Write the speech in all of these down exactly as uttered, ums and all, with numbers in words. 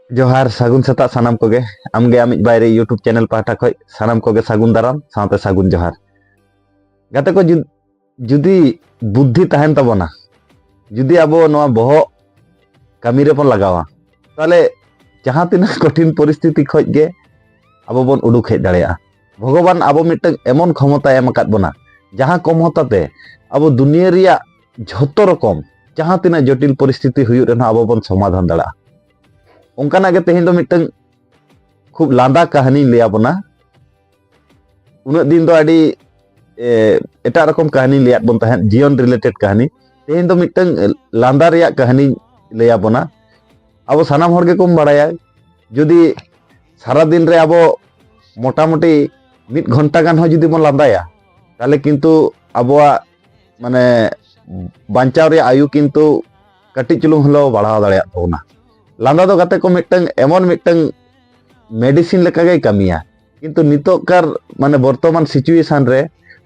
ᱡᱚᱦᱟᱨ, ᱥᱟᱹᱜᱩᱱ ᱥᱮᱛᱟᱜ ᱥᱟᱱᱟᱢ ᱠᱚᱜᱮ᱾ ᱟᱢᱜᱮ ᱟᱢᱤᱡ ᱵᱟᱭᱨᱤ YouTube ᱪᱮᱱᱮᱞ ᱯᱟᱦᱴᱟ ᱠᱷᱚᱱ ᱥᱟᱱᱟᱢ ᱠᱚᱜᱮ ᱥᱟᱹᱜᱩᱱ ᱫᱟᱨᱟᱢ ᱥᱟᱶᱛᱮ ᱥᱟᱹᱜᱩᱱ ᱡᱚᱦᱟᱨ᱾ ᱜᱟᱛᱮ ᱠᱚ, ᱡᱩ- ᱡᱩᱫᱤ ᱵᱩᱫᱽᱫᱷᱤ ᱛᱟᱦᱮᱱ ᱛᱟᱵᱚᱱᱟ, ᱡᱩᱫᱤ ᱟᱵᱚ ᱱᱚᱣᱟ ᱵᱚᱦᱚᱜ ᱠᱟᱹᱢᱤ ᱨᱮᱵᱚᱱ ᱞᱟᱜᱟᱣᱟ, ᱛᱟᱦᱚᱞᱮ ᱡᱟᱦᱟᱸ ᱛᱤᱱᱟᱹᱜ ᱠᱚᱴᱷᱤᱱ ᱯᱚᱨᱤᱥᱛᱷᱤᱛᱤ ᱠᱷᱚᱱ ᱜᱮ ᱟᱵᱚ ᱵᱚᱱ ᱩᱰᱩᱠ ᱦᱮᱡ ᱫᱟᱲᱮᱭᱟᱜᱼᱟ᱾ ᱵᱷᱚᱜᱚᱵᱟᱱ ᱟᱵᱚ ᱢᱤᱫᱴᱟᱝ ᱮᱢᱚᱱ ᱠᱷᱚᱢᱚᱛᱟᱭ ᱮᱢ ᱟᱠᱟᱫ ᱵᱚᱱᱟ, ᱡᱟᱦᱟᱸ ᱠᱷᱚᱢᱚᱛᱟ ᱛᱮ ᱟᱵᱚ ᱫᱩᱱᱤᱭᱟᱹ ᱨᱮᱭᱟᱜ ᱡᱷᱚᱛᱚ ᱨᱚᱠᱚᱢ ᱡᱟᱦᱟᱸ ᱛᱤᱱᱟᱹᱜ ᱡᱚᱴᱤᱞ ᱯᱚᱨᱤᱥᱛᱷᱤᱛᱤ ᱦᱩᱭᱩᱜ ᱨᱮᱦᱚᱸ ᱟᱵᱚ ᱵᱚᱱ ᱥᱚᱢᱟᱫᱷᱟᱱ ᱫᱟᱲᱮᱭᱟᱜᱼᱟ᱾ ᱚᱱᱠᱟᱱᱟᱜ ᱜᱮ ᱛᱮᱦᱮᱧ ᱫᱚ ᱢᱤᱫᱴᱟᱝ ᱠᱷᱩᱵ ᱞᱟᱸᱫᱟ ᱠᱟᱹᱦᱱᱤᱧ ᱞᱟᱹᱭ ᱟᱵᱚᱱᱟ᱾ ᱩᱱᱟᱹᱜ ᱫᱤᱱ ᱫᱚ ᱟᱹᱰᱤ ᱮ, ᱮᱴᱟᱜ ᱨᱚᱠᱚᱢ ᱠᱟᱹᱦᱱᱤᱧ ᱞᱟᱹᱭᱟᱫ ᱵᱚᱱ ᱛᱟᱦᱮᱸᱫ, ᱡᱤᱭᱚᱱ ᱨᱤᱞᱮᱴᱮᱰ ᱠᱟᱹᱦᱱᱤ᱾ ᱛᱮᱦᱮᱧ ᱫᱚ ᱢᱤᱫᱴᱟᱝ ᱞᱟᱸᱫᱟ ᱨᱮᱭᱟᱜ ᱠᱟᱹᱦᱱᱤᱧ ᱞᱟᱹᱭ ᱟᱵᱚᱱᱟ᱾ ᱟᱵᱚ ᱥᱟᱱᱟᱢ ᱦᱚᱲ ᱜᱮᱠᱚ ᱵᱟᱲᱟᱭᱟ, ᱡᱩᱫᱤ ᱥᱟᱨᱟ ᱫᱤᱱ ᱨᱮ ᱟᱵᱚ ᱢᱚᱴᱟᱢᱩᱴᱤ ᱢᱤᱫ ᱜᱷᱚᱱᱴᱟ ᱜᱟᱱ ᱦᱚᱸ ᱡᱩᱫᱤ ᱵᱚᱱ ᱞᱟᱸᱫᱟᱭᱟ, ᱛᱟᱦᱚᱞᱮ ᱠᱤᱱᱛᱩ ᱟᱵᱚᱣᱟᱜ ᱢᱟᱱᱮ ᱵᱟᱧᱪᱟᱣ ᱨᱮᱭᱟᱜ ᱟᱭᱩ ᱠᱤᱱᱛᱩ ᱠᱟᱹᱴᱤᱡ ᱪᱩᱞᱩᱝ ᱦᱚᱞᱮᱣ ᱵᱟᱲᱦᱟᱣ ᱫᱟᱲᱮᱭᱟᱜ ᱛᱟᱵᱚᱱᱟ᱾ ᱞᱟᱸᱫᱟ ᱫᱚ ᱜᱟᱛᱮ ᱠᱚ ᱢᱤᱫᱴᱟᱝ ᱮᱢᱚᱱ ᱢᱤᱫᱴᱟᱝ ᱢᱮᱰᱤᱥᱤᱱ ᱞᱮᱠᱟᱜᱮᱭ ᱠᱟᱹᱢᱤᱭᱟ᱾ ᱠᱤᱱᱛᱩ ᱱᱤᱛᱚᱜ ᱠᱟᱨ ᱢᱟᱱᱮ ᱵᱚᱨᱛᱚᱢᱟᱱ ᱥᱤᱪᱩᱭᱮᱥᱚᱱ ᱨᱮ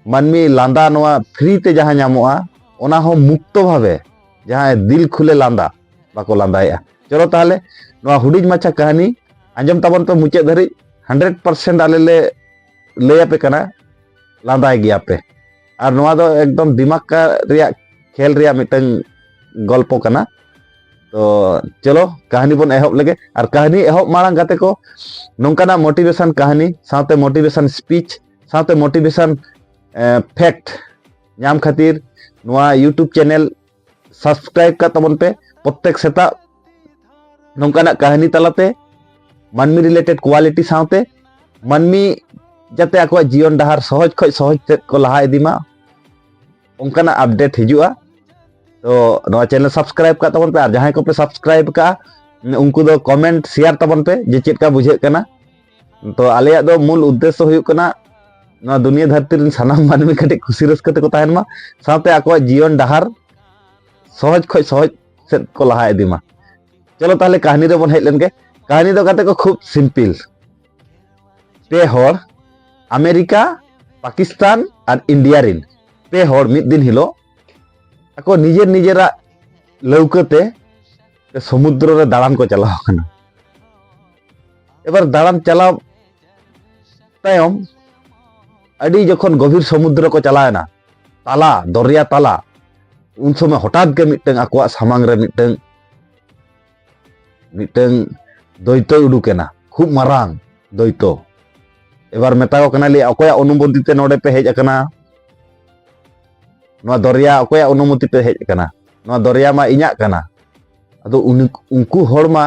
ᱢᱟᱹᱱᱢᱤ ᱞᱟᱸᱫᱟ ᱱᱚᱣᱟ ᱯᱷᱨᱤ ᱛᱮ ᱡᱟᱦᱟᱸ ᱧᱟᱢᱚᱜᱼᱟ, ᱚᱱᱟ ᱦᱚᱸ ᱢᱩᱠᱛᱚ ᱵᱷᱟᱵᱮ ᱡᱟᱦᱟᱸᱭ ᱫᱤᱞ ᱠᱷᱩᱞᱮ ᱞᱟᱸᱫᱟ ᱵᱟᱠᱚ ᱞᱟᱸᱫᱟᱭᱮᱫᱼᱟ᱾ ᱪᱚᱞᱚ ᱛᱟᱦᱚᱞᱮ ᱱᱚᱣᱟ ᱦᱩᱰᱤᱧ ᱢᱟᱪᱷᱟ ᱠᱟᱹᱦᱱᱤ ᱟᱸᱡᱚᱢ ᱛᱟᱵᱚᱱ ᱯᱮ ᱢᱩᱪᱟᱹᱫ ᱫᱷᱟᱹᱨᱤᱡ᱾ ᱦᱟᱱᱰᱨᱮᱰ ᱯᱟᱨᱥᱮᱱᱴ ᱟᱞᱮ ᱞᱮ ᱞᱟᱹᱭ ᱟᱯᱮ ᱠᱟᱱᱟ, ᱞᱟᱸᱫᱟᱭ ᱜᱮᱭᱟ ᱯᱮ᱾ ᱟᱨ ᱱᱚᱣᱟ ᱫᱚ ᱮᱠᱫᱚᱢ ᱫᱤᱢᱟᱜᱽ ᱠᱟ- ᱨᱮᱭᱟᱜ ᱠᱷᱮᱞ ᱨᱮᱭᱟᱜ ᱢᱤᱫᱴᱟᱝ ᱜᱚᱞᱯᱚ ᱠᱟᱱᱟ᱾ ᱛᱚ ᱪᱚᱞᱚ ᱠᱟᱹᱦᱱᱤ ᱵᱚᱱ ᱮᱦᱚᱵ ᱞᱮᱜᱮ᱾ ᱟᱨ ᱠᱟᱹᱦᱱᱤ ᱮᱦᱚᱵ ᱢᱟᱲᱟᱝ ᱜᱟᱛᱮ ᱠᱚ, ᱱᱚᱝᱠᱟᱱᱟᱜ ᱢᱳᱴᱤᱵᱷᱮᱥᱚᱱ ᱠᱟᱹᱦᱱᱤ ᱥᱟᱶᱛᱮ ᱢᱳᱴᱤᱵᱷᱮᱥᱚᱱ ᱥᱯᱤᱪ ᱥᱟᱶᱛᱮ ᱢᱳᱴᱤᱵᱷᱮᱥᱚᱱ ᱯᱷᱮᱠᱴ ᱧᱟᱢ ᱠᱷᱟᱹᱛᱤᱨ ᱱᱚᱣᱟ YouTube ᱪᱮᱱᱮᱞ ᱥᱟᱵᱥᱠᱨᱟᱭᱤᱵ ᱠᱟᱜ ᱛᱟᱵᱚᱱ ᱯᱮ᱾ ᱯᱨᱚᱛᱮᱠ ᱥᱮᱛᱟᱜ ᱱᱚᱝᱠᱟᱱᱟᱜ ᱠᱟᱹᱦᱱᱤ ᱛᱟᱞᱟᱛᱮ ᱢᱟᱹᱱᱢᱤ ᱨᱤᱞᱮᱴᱮᱰ ᱠᱳᱣᱟᱞᱤᱴᱤ ᱥᱟᱶᱛᱮ ᱢᱟᱹᱱᱢᱤ ᱡᱟᱛᱮ ᱟᱠᱚᱣᱟᱜ ᱡᱤᱭᱚᱱ ᱰᱟᱦᱟᱨ ᱥᱚᱦᱚᱡᱽ ᱠᱷᱚᱱ ᱥᱚᱦᱚᱡᱽ ᱥᱮᱫ ᱠᱚ ᱞᱟᱦᱟ ᱤᱫᱤ ᱢᱟ, ᱚᱱᱠᱟᱱᱟᱜ ᱟᱯᱰᱮᱴ ᱦᱤᱡᱩᱜᱼᱟ᱾ ᱛᱚ ᱱᱚᱣᱟ ᱪᱮᱱᱮᱞ ᱥᱟᱵᱥᱠᱨᱟᱭᱤᱵ ᱠᱟᱜ ᱛᱟᱵᱚᱱ ᱯᱮ, ᱟᱨ ᱡᱟᱦᱟᱸᱭ ᱠᱚᱯᱮ ᱥᱟᱵᱥᱠᱨᱟᱭᱤᱵ ᱠᱟᱜᱼᱟ, ᱩᱱᱠᱩ ᱫᱚ ᱠᱚᱢᱮᱱᱴ ᱥᱮᱭᱟᱨ ᱛᱟᱵᱚᱱ ᱯᱮ ᱡᱮ ᱪᱮᱫ ᱞᱮᱠᱟ ᱵᱩᱡᱷᱟᱹᱜ ᱠᱟᱱᱟ᱾ ᱛᱚ ᱟᱞᱮᱭᱟᱜ ᱫᱚ ᱢᱩᱞ ᱩᱫᱽᱫᱮᱥᱥᱚ ᱦᱩᱭᱩᱜ ᱠᱟᱱᱟ ᱱᱚᱣᱟ ᱫᱩᱱᱤᱭᱟᱹ ᱫᱷᱟᱹᱨᱛᱤ ᱨᱮᱱ ᱥᱟᱱᱟᱢ ᱢᱟᱹᱱᱢᱤ ᱠᱟᱹᱴᱤᱡ ᱠᱩᱥᱤ ᱨᱟᱹᱥᱠᱟᱹ ᱛᱮᱠᱚ ᱛᱟᱦᱮᱱ ᱢᱟ, ᱥᱟᱶᱛᱮ ᱟᱠᱚᱣᱟᱜ ᱡᱤᱭᱚᱱ ᱰᱟᱦᱟᱨ ᱥᱚᱦᱚᱡᱽ ᱠᱷᱚᱱ ᱥᱚᱦᱚᱡᱽ ᱥᱮᱫ ᱠᱚ ᱞᱟᱦᱟ ᱤᱫᱤ ᱢᱟ᱾ ᱪᱚᱞᱚ ᱛᱟᱦᱚᱞᱮ ᱠᱟᱹᱦᱱᱤ ᱨᱮᱵᱚᱱ ᱦᱮᱡ ᱞᱮᱱ ᱜᱮ᱾ ᱠᱟᱹᱦᱱᱤ ᱫᱚ ᱜᱟᱛᱮ ᱠᱚ ᱠᱷᱩᱵ ᱥᱤᱢᱯᱤᱞ᱾ ᱯᱮ ᱦᱚᱲ ᱟᱢᱮᱨᱤᱠᱟ, ᱯᱟᱠᱤᱥᱛᱟᱱ ᱟᱨ ᱤᱱᱰᱤᱭᱟ ᱨᱤᱱ ᱯᱮ ᱦᱚᱲ ᱢᱤᱫ ᱫᱤᱱ ᱦᱤᱞᱳᱜ ᱟᱠᱚ ᱱᱤᱡᱮᱨ ᱱᱤᱡᱮᱨᱟᱜ ᱞᱟᱹᱣᱠᱟᱹ ᱛᱮ ᱥᱚᱢᱩᱫᱨᱚ ᱨᱮ ᱫᱟᱬᱟᱱ ᱠᱚ ᱪᱟᱞᱟᱣ ᱟᱠᱟᱱᱟ᱾ ᱮᱵᱟᱨ ᱫᱟᱬᱟᱱ ᱪᱟᱞᱟᱣ ᱛᱟᱭᱚᱢ ᱟᱹᱰᱤ ᱡᱚᱠᱷᱚᱱ ᱜᱚᱵᱷᱤᱨ ᱥᱚᱢᱩᱫᱨᱚ ᱠᱚ ᱪᱟᱞᱟᱣᱮᱱᱟ, ᱛᱟᱞᱟ ᱫᱚᱨᱭᱟ ᱛᱟᱞᱟ, ᱩᱱ ᱥᱚᱢᱚᱭ ᱦᱚᱴᱟᱛ ᱜᱮ ᱢᱤᱫᱴᱟᱝ ᱟᱠᱚᱣᱟᱜ ᱥᱟᱢᱟᱝ ᱨᱮ ᱢᱤᱫᱴᱟᱝ ᱢᱤᱫᱴᱟᱝ ᱫᱚᱭᱛᱚᱭ ᱩᱰᱩᱠᱮᱱᱟ, ᱠᱷᱩᱵ ᱢᱟᱨᱟᱝ ᱫᱚᱭᱛᱚ᱾ ᱮᱵᱟᱨ ᱢᱮᱛᱟ ᱠᱚ ᱠᱟᱱᱟ, ᱞᱟᱹᱭ, ᱚᱠᱚᱭᱟᱜ ᱚᱱᱩᱢᱚᱛᱤ ᱛᱮ ᱱᱚᱰᱮ ᱯᱮ ᱦᱮᱡ ᱟᱠᱟᱱᱟ? ᱱᱚᱣᱟ ᱫᱚᱨᱭᱟ ᱚᱠᱚᱭᱟᱜ ᱚᱱᱩᱢᱚᱛᱤ ᱛᱮ ᱦᱮᱡ ᱟᱠᱟᱱᱟ? ᱱᱚᱣᱟ ᱫᱚᱨᱭᱟ ᱢᱟ ᱤᱧᱟᱜ ᱠᱟᱱᱟ᱾ ᱟᱫᱚ ᱩᱱᱤ ᱩᱱᱠᱩ ᱦᱚᱲ ᱢᱟ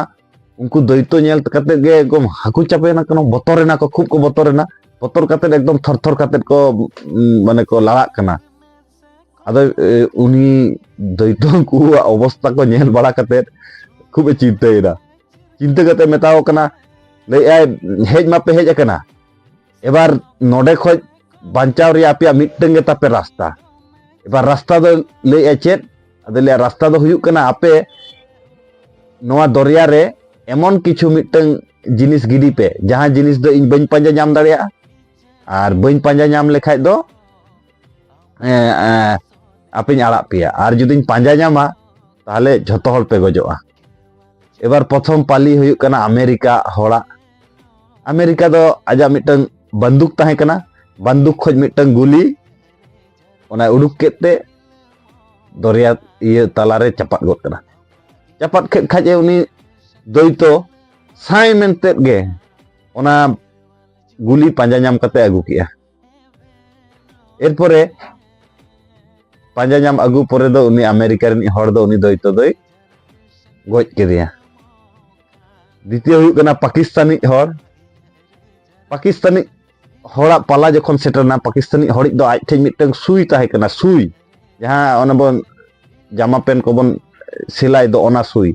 ᱩᱱᱠᱩ ᱫᱚᱭᱛᱚ ᱧᱮᱞ ᱠᱟᱛᱮ ᱜᱮ ᱮᱠᱫᱚᱢ ᱦᱟᱹᱠᱩ ᱪᱟᱯᱮ ᱮᱱᱟ, ᱠᱟᱱᱟ ᱵᱚᱛᱚᱨ ᱮᱱᱟ ᱠᱚ, ᱠᱷᱩᱵ ᱠᱚ ᱵᱚᱛᱚᱨ ᱮᱱᱟ᱾ ᱵᱚᱛᱚᱨ ᱠᱟᱛᱮ ᱮᱠᱫᱚᱢ ᱛᱷᱚᱨ ᱛᱷᱚᱨ ᱠᱟᱛᱮ ᱠᱚ ᱩᱢ, ᱢᱟᱱᱮ ᱠᱚ ᱞᱟᱲᱟᱜ ᱠᱟᱱᱟ᱾ ᱟᱫᱚ ᱮ, ᱩᱱᱤ ᱫᱚᱭᱛᱚ ᱩᱱᱠᱩᱣᱟᱜ ᱚᱵᱚᱥᱛᱟ ᱠᱚ ᱧᱮᱞ ᱵᱟᱲᱟ ᱠᱟᱛᱮ ᱠᱷᱩᱵ ᱮ ᱪᱤᱱᱛᱟᱹᱭᱮᱫᱟ᱾ ᱪᱤᱱᱛᱟᱹ ᱠᱟᱛᱮ ᱢᱮᱛᱟ ᱠᱚ ᱠᱟᱱᱟ, ᱞᱟᱹᱭᱮᱫᱼᱟᱭ, ᱦᱮᱡ ᱢᱟᱯᱮ ᱦᱮᱡ ᱟᱠᱟᱱᱟ, ᱮᱵᱟᱨ ᱱᱚᱰᱮ ᱠᱷᱚᱡ ᱵᱟᱧᱪᱟᱣ ᱨᱮᱭᱟᱜ ᱟᱯᱮᱭᱟᱜ ᱢᱤᱫᱴᱟᱝ ᱜᱮ ᱛᱟᱯᱮ ᱨᱟᱥᱛᱟ᱾ ᱮᱵᱟᱨ ᱨᱟᱥᱛᱟ ᱫᱚ ᱞᱟᱹᱭᱮᱫᱼᱟ ᱪᱮᱫ? ᱟᱫᱚ ᱞᱟᱹᱭᱟ, ᱨᱟᱥᱛᱟ ᱫᱚ ᱦᱩᱭᱩᱜ ᱠᱟᱱᱟ ᱟᱯᱮ ᱱᱚᱣᱟ ᱫᱚᱨᱭᱟ ᱨᱮ ᱮᱢᱚᱱ ᱠᱤᱪᱷᱩ ᱢᱤᱫᱴᱟᱝ ᱡᱤᱱᱤᱥ ᱜᱤᱰᱤ ᱯᱮ, ᱡᱟᱦᱟᱸ ᱡᱤᱱᱤᱥ ᱫᱚ ᱤᱧ ᱵᱟᱹᱧ ᱯᱟᱸᱡᱟ ᱧᱟᱢ ᱫᱟᱲᱮᱭᱟᱜᱼᱟ, ᱟᱨ ᱵᱟᱹᱧ ᱯᱟᱸᱡᱟ ᱧᱟᱢ ᱞᱮᱠᱷᱟᱡ ᱫᱚ ᱮ, ᱮ, ᱟᱯᱮᱧ ᱟᱲᱟᱜ ᱯᱮᱭᱟ, ᱟᱨ ᱡᱩᱫᱤᱧ ᱯᱟᱸᱡᱟ ᱧᱟᱢᱟ ᱛᱟᱦᱞᱮ ᱡᱷᱚᱛᱚ ᱦᱚᱲ ᱯᱮ ᱜᱚᱡᱚᱜᱼᱟ᱾ ᱮᱵᱟᱨ ᱯᱨᱚᱛᱷᱚᱢ ᱯᱟᱞᱤ ᱦᱩᱭᱩᱜ ᱠᱟᱱᱟ ᱟᱢᱮᱨᱤᱠᱟ ᱦᱚᱲᱟᱜ᱾ ᱟᱢᱮᱨᱤᱠᱟ ᱫᱚ ᱟᱡᱟᱜ ᱢᱤᱫᱴᱟᱝ ᱵᱟᱱᱫᱩᱠ ᱛᱟᱦᱮᱸ ᱠᱟᱱᱟ, ᱵᱟᱱᱫᱩᱠ ᱠᱷᱚᱡ ᱢᱤᱫᱴᱟᱝ ᱜᱩᱞᱤ ᱚᱱᱟᱭ ᱩᱰᱩᱠ ᱠᱮᱫ ᱛᱮ ᱫᱚᱨᱭᱟ ᱤᱭᱟᱹ ᱛᱟᱞᱟᱨᱮ ᱪᱟᱯᱟᱫ ᱜᱚᱫ ᱠᱟᱱᱟ᱾ ᱪᱟᱯᱟᱫ ᱠᱮᱫ ᱠᱷᱟᱡ ᱮ ᱩᱱᱤ ᱫᱚᱭᱛᱚ ᱥᱟᱭ ᱢᱮᱱᱛᱮᱫ ᱜᱮ ᱚᱱᱟ ᱜᱩᱞᱤ ᱯᱟᱸᱡᱟ ᱧᱟᱢ ᱠᱟᱛᱮ ᱟᱹᱜᱩ ᱠᱮᱜᱼᱟ᱾ ᱮᱨᱯᱚᱨᱮ ᱯᱟᱸᱡᱟ ᱧᱟᱢ ᱟᱹᱜᱩ ᱯᱚᱨᱮ ᱫᱚ ᱩᱱᱤ ᱟᱢᱮᱨᱤᱠᱟ ᱨᱤᱱᱤᱡ ᱦᱚᱲ ᱫᱚ ᱩᱱᱤ ᱫᱚᱭᱛᱚ ᱫᱚᱭ ᱜᱚᱡ ᱠᱮᱫᱮᱭᱟ᱾ ᱫᱤᱛᱤᱭᱚ ᱦᱩᱭᱩᱜ ᱠᱟᱱᱟ ᱯᱟᱠᱤᱥᱛᱟᱱᱤᱡ ᱦᱚᱲ᱾ ᱯᱟᱠᱤᱥᱛᱟᱱᱤᱡ ᱦᱚᱲᱟᱜ ᱯᱟᱞᱟ ᱡᱚᱠᱷᱚᱱ ᱥᱮᱴᱮᱨᱱᱟ, ᱯᱟᱠᱤᱥᱛᱟᱱᱤᱡ ᱦᱚᱲᱤᱡ ᱫᱚ ᱟᱡ ᱴᱷᱮᱱ ᱢᱤᱫᱴᱟᱝ ᱥᱩᱭ ᱛᱟᱦᱮᱸ ᱠᱟᱱᱟ, ᱥᱩᱭ, ᱡᱟᱦᱟᱸ ᱚᱱᱟ ᱵᱚᱱ ᱡᱟᱢᱟ ᱯᱮᱱ ᱠᱚᱵᱚᱱ ᱥᱮᱞᱟᱭ ᱫᱚ, ᱚᱱᱟ ᱥᱩᱭ᱾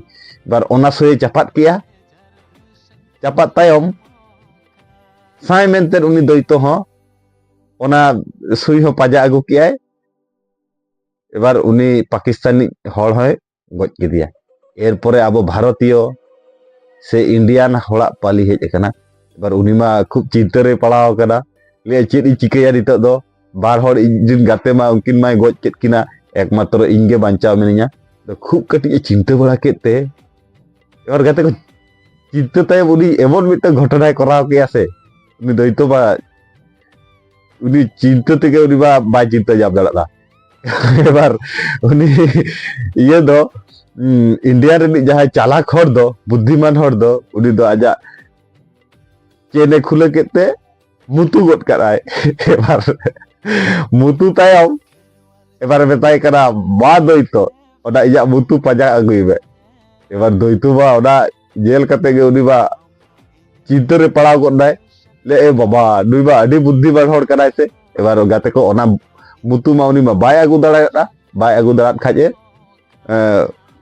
ᱮᱵᱟᱨ ᱚᱱᱟ ᱥᱩᱭᱮ ᱪᱟᱯᱟᱫ ᱠᱮᱜᱼᱟ᱾ ᱪᱟᱯᱟᱫ ᱛᱟᱭᱚᱢ ᱥᱟᱭ ᱢᱮᱱᱛᱮ ᱩᱱᱤ ᱫᱚᱭᱛᱚ ᱦᱚᱸ ᱚᱱᱟ ᱥᱩᱭ ᱦᱚᱸ ᱯᱟᱸᱡᱟ ᱟᱹᱜᱩ ᱠᱮᱜᱼᱟᱭ᱾ ᱮᱵᱟᱨ ᱩᱱᱤ ᱯᱟᱠᱤᱥᱛᱟᱱᱤᱡ ᱦᱚᱲ ᱦᱚᱸᱭ ᱜᱚᱡ ᱠᱮᱫᱮᱭᱟ᱾ ᱮᱨᱯᱚᱨᱮ ᱟᱵᱚ ᱵᱷᱟᱨᱚᱛᱤᱭᱚ ᱥᱮ ᱤᱱᱰᱤᱭᱟᱱ ᱦᱚᱲᱟᱜ ᱯᱟᱞᱤ ᱦᱮᱡ ᱟᱠᱟᱱᱟ᱾ ᱮᱵᱟᱨ ᱩᱱᱤ ᱢᱟ ᱠᱷᱩᱵ ᱪᱤᱱᱛᱟᱹ ᱨᱮᱭ ᱯᱟᱲᱟᱣ ᱟᱠᱟᱱᱟ, ᱞᱟᱹᱭᱟ, ᱪᱮᱫ ᱤᱧ ᱪᱤᱠᱟᱹᱭᱟ ᱱᱤᱛᱚᱜ ᱫᱚ? ᱵᱟᱨ ᱦᱚᱲ ᱤᱧ ᱨᱮᱱ ᱜᱟᱛᱮ ᱢᱟ ᱩᱱᱠᱤᱱ ᱢᱟᱭ ᱜᱚᱡ ᱠᱮᱫ ᱠᱤᱱᱟ, ᱮᱠᱢᱟᱛᱨᱚ ᱤᱧ ᱜᱮ ᱵᱟᱧᱪᱟᱣ ᱢᱤᱱᱟᱹᱧᱟ᱾ ᱟᱫᱚ ᱠᱷᱩᱵ ᱠᱟᱹᱴᱤᱡ ᱮ ᱪᱤᱱᱛᱟᱹ ᱵᱟᱲᱟ ᱠᱮᱫ ᱛᱮ ᱮᱵᱟᱨ ᱜᱟᱛᱮ ᱠᱚ ᱪᱤᱱᱛᱟᱹ ᱛᱟᱭᱚᱢ ᱩᱱᱤ ᱮᱢᱚᱱ ᱢᱤᱫᱴᱟᱝ ᱜᱷᱚᱴᱚᱱᱟᱭ ᱠᱚᱨᱟᱣ ᱠᱮᱜᱼᱟ ᱥᱮ, ᱩᱱᱤ ᱫᱚ ᱱᱤᱛᱚᱜ ᱢᱟ ᱩᱱᱤ ᱪᱤᱱᱛᱟᱹ ᱛᱮᱜᱮ ᱩᱱᱤ ᱢᱟ ᱵᱟᱭ ᱪᱤᱱᱛᱟᱹ ᱧᱟᱢ ᱫᱟᱲᱮᱭᱟᱜᱼᱟ᱾ ᱮᱵᱟᱨ ᱩᱱᱤ ᱤᱭᱟᱹ ᱫᱚ, ᱩᱸ, ᱤᱱᱰᱤᱭᱟ ᱨᱤᱱᱤᱡ ᱡᱟᱦᱟᱸᱭ ᱪᱟᱞᱟᱠ ᱦᱚᱲ ᱫᱚ, ᱵᱩᱫᱽᱫᱷᱤᱢᱟᱱ ᱦᱚᱲ ᱫᱚ, ᱩᱱᱤ ᱫᱚ ᱟᱡᱟᱜ ᱪᱮᱱ ᱮ ᱠᱷᱩᱞᱟᱹ ᱠᱮᱫ ᱛᱮ ᱢᱩᱛᱩ ᱜᱚᱫ ᱠᱟᱫᱟᱭ᱾ ᱮᱵᱟᱨ ᱢᱩᱛᱩ ᱛᱟᱭᱚᱢ ᱮᱵᱟᱨᱮ ᱢᱮᱛᱟᱭ ᱠᱟᱱᱟ, "ᱢᱟ ᱫᱳᱭᱛᱚ, ᱚᱱᱟ ᱤᱧᱟᱜ ᱢᱩᱛᱩ ᱯᱟᱸᱡᱟ ᱟᱹᱜᱩᱭ ᱢᱮ᱾" ᱮᱵᱟᱨ ᱫᱳᱭᱛᱚ ᱢᱟ ᱚᱱᱟ ᱧᱮᱞ ᱠᱟᱛᱮ ᱜᱮ ᱩᱱᱤ ᱢᱟ ᱪᱤᱱᱛᱟᱹ ᱨᱮ ᱯᱟᱲᱟᱣ ᱜᱚᱫ ᱱᱟᱭ᱾ ᱞᱮ, "ᱮ ᱵᱟᱵᱟ, ᱱᱩᱭ ᱢᱟ ᱟᱹᱰᱤ ᱵᱩᱫᱽᱫᱷᱤᱢᱟᱱ ᱦᱚᱲ ᱠᱟᱱᱟᱭ ᱥᱮ?" ᱮᱵᱟᱨ ᱜᱟᱛᱮ ᱠᱚ, ᱚᱱᱟ ᱢᱩᱛᱩ ᱢᱟ ᱩᱱᱤ ᱢᱟ ᱵᱟᱭ ᱟᱹᱜᱩ ᱫᱟᱲᱮᱭᱟᱫᱟ, ᱵᱟᱭ ᱟᱹᱜᱩ ᱫᱟᱲᱮᱭᱟᱫ ᱠᱷᱟᱡ ᱮ, ᱮ,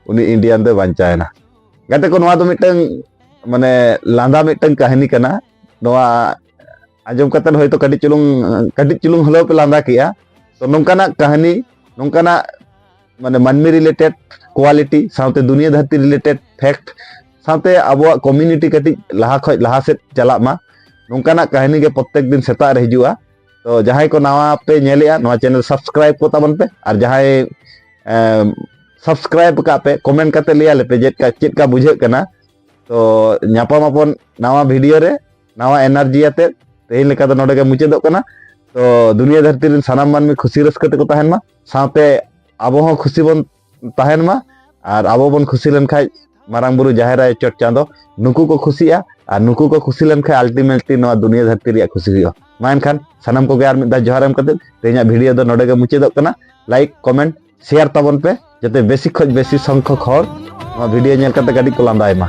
ᱩᱱᱤ ᱤᱱᱰᱤᱭᱟᱱ ᱫᱚᱭ ᱵᱟᱧᱪᱟᱣ ᱮᱱᱟ᱾ ᱜᱟᱛᱮ ᱠᱚ, ᱱᱚᱣᱟ ᱫᱚ ᱢᱤᱫᱴᱟᱝ, ᱢᱟᱱᱮ, ᱞᱟᱸᱫᱟ ᱢᱤᱫᱴᱟᱝ ᱠᱟᱹᱦᱱᱤ ᱠᱟᱱᱟ᱾ ᱱᱚᱣᱟ ᱟᱸᱡᱚᱢ ᱠᱟᱛᱮᱫ ᱦᱚᱭᱛᱳ ᱠᱟᱹᱴᱤᱡ ᱪᱩᱞᱩᱝ, ᱠᱟᱹᱴᱤᱡ ᱪᱩᱞᱩᱝ ᱦᱚᱞᱮᱣ ᱯᱮ ᱞᱟᱸᱫᱟ ᱠᱮᱜᱼᱟ᱾ ᱛᱚ, ᱱᱚᱝᱠᱟᱱᱟᱜ ᱠᱟᱹᱦᱱᱤ, ᱱᱚᱝᱠᱟᱱᱟᱜ, ᱢᱟᱱᱮ, ᱢᱟᱹᱱᱢᱤ ᱨᱤᱞᱮᱴᱮᱰ ᱠᱳᱣᱟᱞᱤᱴᱤ ᱥᱟᱶᱛᱮ ᱫᱩᱱᱤᱭᱟᱹ ᱫᱷᱟᱹᱨᱛᱤ ᱨᱤᱞᱮᱴᱮᱰ ᱯᱷᱮᱠᱴ ᱥᱟᱶᱛᱮ ᱟᱵᱚᱣᱟᱜ ᱠᱚᱢᱤᱭᱩᱱᱤᱴᱤ ᱠᱟᱹᱴᱤᱡ ᱞᱟᱦᱟ ᱠᱷᱚᱡ ᱞᱟᱦᱟ ᱥᱮᱫ ᱪᱟᱞᱟᱜ ᱢᱟ, ᱱᱚᱝᱠᱟᱱᱟᱜ ᱠᱟᱹᱦᱱᱤ ᱜᱮ ᱯᱨᱚᱛᱮᱠ ᱫᱤᱱ ᱥᱮᱛᱟᱜ ᱨᱮ ᱦᱤᱡᱩᱜᱼᱟ᱾ ᱛᱚ, ᱡᱟᱦᱟᱸᱭ ᱠᱚ ᱱᱟᱣᱟ ᱯᱮ ᱧᱮᱞᱮᱜᱼᱟ, ᱱᱚᱣᱟ ᱪᱮᱱᱮᱞ ᱥᱟᱵᱥᱠᱨᱟᱭᱤᱵ ᱠᱚ ᱛᱟᱵᱚᱱ ᱯᱮ, ᱟᱨ ᱡᱟᱦᱟᱸᱭ, ᱮᱢ, ᱥᱟᱵᱥᱠᱨᱟᱭᱤᱵ ᱟᱠᱟᱫ ᱯᱮ, ᱠᱚᱢᱮᱱᱴ ᱠᱟᱛᱮ ᱞᱟᱹᱭ ᱟᱞᱮ ᱯᱮ ᱪᱮᱫ ᱠᱟ, ᱪᱮᱫ ᱠᱟ ᱵᱩᱡᱷᱟᱹᱜ ᱠᱟᱱᱟ᱾ ᱛᱚ, ᱧᱟᱯᱟᱢ ᱟᱵᱚᱱ ᱱᱟᱣᱟ ᱵᱷᱤᱰᱤᱭᱳ ᱨᱮ, ᱱᱟᱣᱟ ᱮᱱᱟᱨᱡᱤ ᱟᱛᱮ᱾ ᱛᱮᱦᱮᱧ ᱞᱮᱠᱟ ᱫᱚ ᱱᱚᱰᱮ ᱜᱮ ᱢᱩᱪᱟᱹᱫᱚᱜ ᱠᱟᱱᱟ᱾ ᱛᱚ, ᱫᱩᱱᱤᱭᱟᱹ ᱫᱷᱟᱹᱨᱛᱤ ᱨᱮᱱ ᱥᱟᱱᱟᱢ ᱢᱟᱹᱱᱢᱤ ᱠᱷᱩᱥᱤ ᱨᱟᱹᱥᱠᱟᱹ ᱛᱮᱠᱚ ᱛᱟᱦᱮᱱ ᱢᱟ, ᱥᱟᱶᱛᱮ ᱟᱵᱚ ᱦᱚᱸ ᱠᱷᱩᱥᱤ ᱵᱚᱱ ᱛᱟᱦᱮᱱ ᱢᱟ᱾ ᱟᱨ ᱟᱵᱚ ᱵᱚᱱ ᱠᱷᱩᱥᱤ ᱞᱮᱱᱠᱷᱟᱡ ᱢᱟᱨᱟᱝ ᱵᱩᱨᱩ, ᱡᱟᱦᱮᱨ ᱟᱭᱳ, ᱪᱚᱴ ᱪᱟᱸᱫᱚ ᱱᱩᱠᱩ ᱠᱚ ᱠᱷᱩᱥᱤᱜᱼᱟ, ᱟᱨ ᱱᱩᱠᱩ ᱠᱚ ᱠᱷᱩᱥᱤ ᱞᱮᱱᱠᱷᱟᱡ ᱟᱞᱴᱤᱢᱮᱴᱞᱤ ᱱᱚᱣᱟ ᱫᱩᱱᱤᱭᱟᱹ ᱫᱷᱟᱹᱨᱛᱤ ᱨᱮᱭᱟᱜ ᱠᱷᱩᱥᱤ ᱦᱩᱭᱩᱜᱼᱟ᱾ ᱢᱟ ᱮᱱᱠᱷᱟᱱ ᱥᱟᱱᱟᱢ ᱠᱚᱜᱮ ᱟᱨ ᱢᱤᱫ ᱫᱷᱟᱣ ᱡᱚᱦᱟᱨ ᱮᱢ ᱠᱟᱛᱮ ᱛᱮᱦᱮᱧᱟᱜ ᱵᱷᱤᱰᱤᱭᱳ ᱫᱚ ᱱᱚᱰᱮ ᱜᱮ ᱢᱩᱪᱟᱹᱫᱚᱜ ᱠᱟᱱᱟ᱾ ᱞᱟᱭᱤᱠ, ᱠᱚᱢᱮᱱᱴ, ᱥᱮᱭᱟᱨ ᱛᱟᱵᱚᱱ ᱯᱮ, ᱡᱟᱛᱮ ᱵᱮᱥᱤ ᱠᱷᱚᱡ ᱵᱮᱥᱤ ᱥᱚᱝᱠᱷᱚᱠ ᱦᱚᱲ ᱱᱚᱣᱟ ᱵᱷᱤᱰᱤᱭᱳ ᱧᱮᱞ ᱠᱟᱛᱮ ᱠᱟᱹᱴᱤᱡ ᱠᱚ ᱞᱟᱸᱫᱟᱭ ᱢᱟ᱾